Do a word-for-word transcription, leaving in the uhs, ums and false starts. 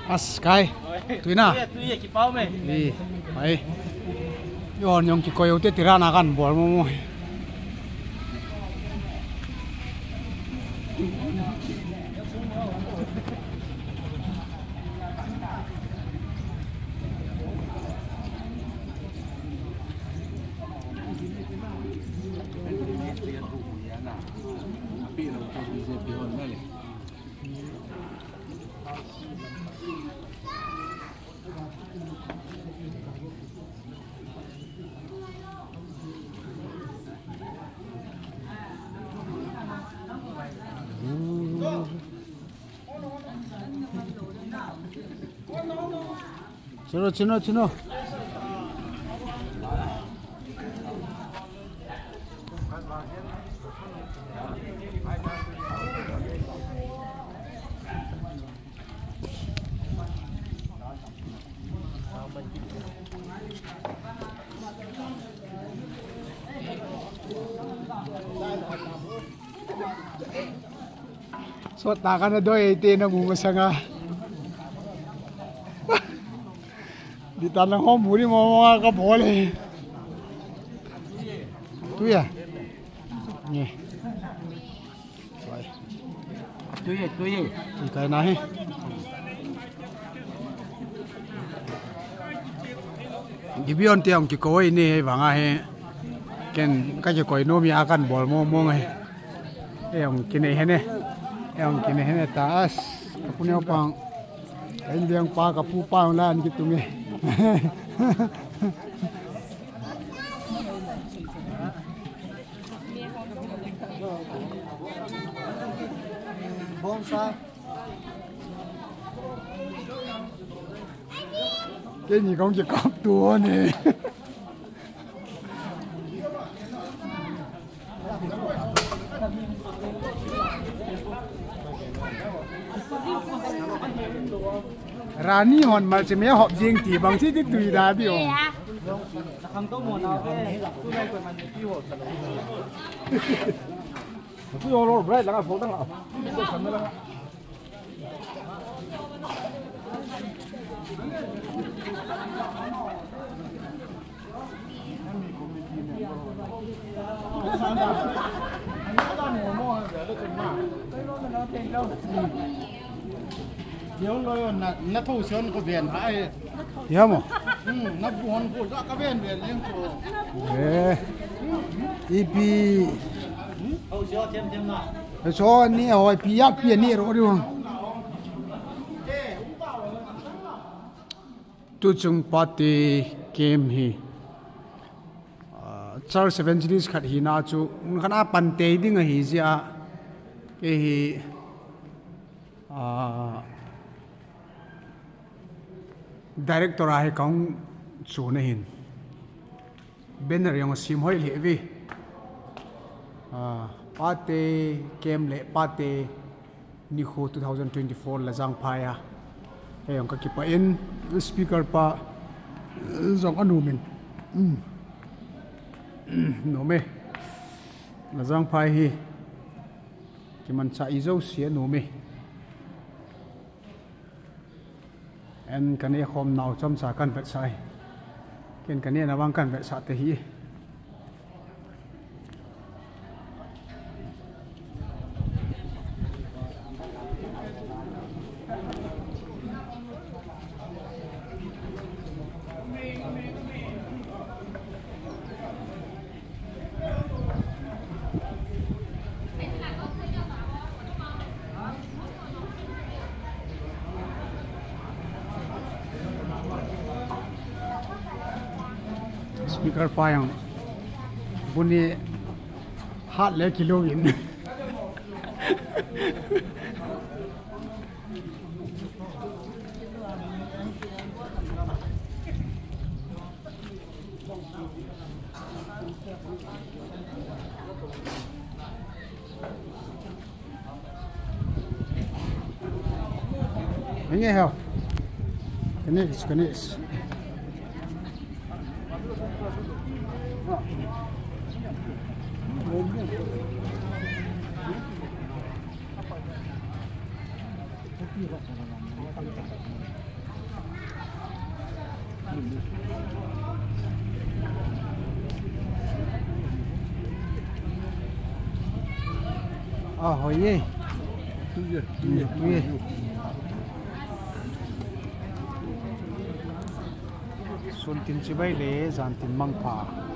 As kai. Tui na. Tui e, kipau me. Ei, ai. Yo, nyong kikoi u te tirana kan bol mo mo. Chino, chino, chino. Sot ta ka na doi te na mu masanga. Di ta na ho muri mo mo ka bol e. Tui a. Ni. Tui e, tui e. Tui kai na hi. Gibeon te ong kikoi ni vanga hi. Ken ka kikoi nom a kan bol mo mo ngai. Ei ong kinei hene. Ei ong kinei hene ta as. Ka pu neo pang. Ka in liang pa ka pu pa ong lan kitung e. Bom sa. Keini kong kikap tu ni. Rani hon mal che me hop jing ti bang chi ti tui da di o. Ya mo. Eh. Ipi. So ni hoi pi ya pi ni ro ri wang. Tuchung Pate camp hi, ah, church evangelist khat hina chu, mun khat a pan tei ding ahi jeh a, kei hi, ah, director a hi kahung chu na hin. Banner jong asim hoi lheh ve. Ah, Pate camp le Pate Nikho two thousand twenty-four Lajang phai a. Hei jong ka kipah in speaker pa jong anom in. Um. Nom e. Lajang phai hi. Kimanchah i jouse anom e. An ka neh khom nau chomcha kan vetsah e. Ken ka neh na vang kan vetsah te hi. Speaker pa jong bu ni hat le kilo in. Nge heo. Kanis, kanis. Ahoi e. Tui e. Sun tin chibai le, jan tin mangpha.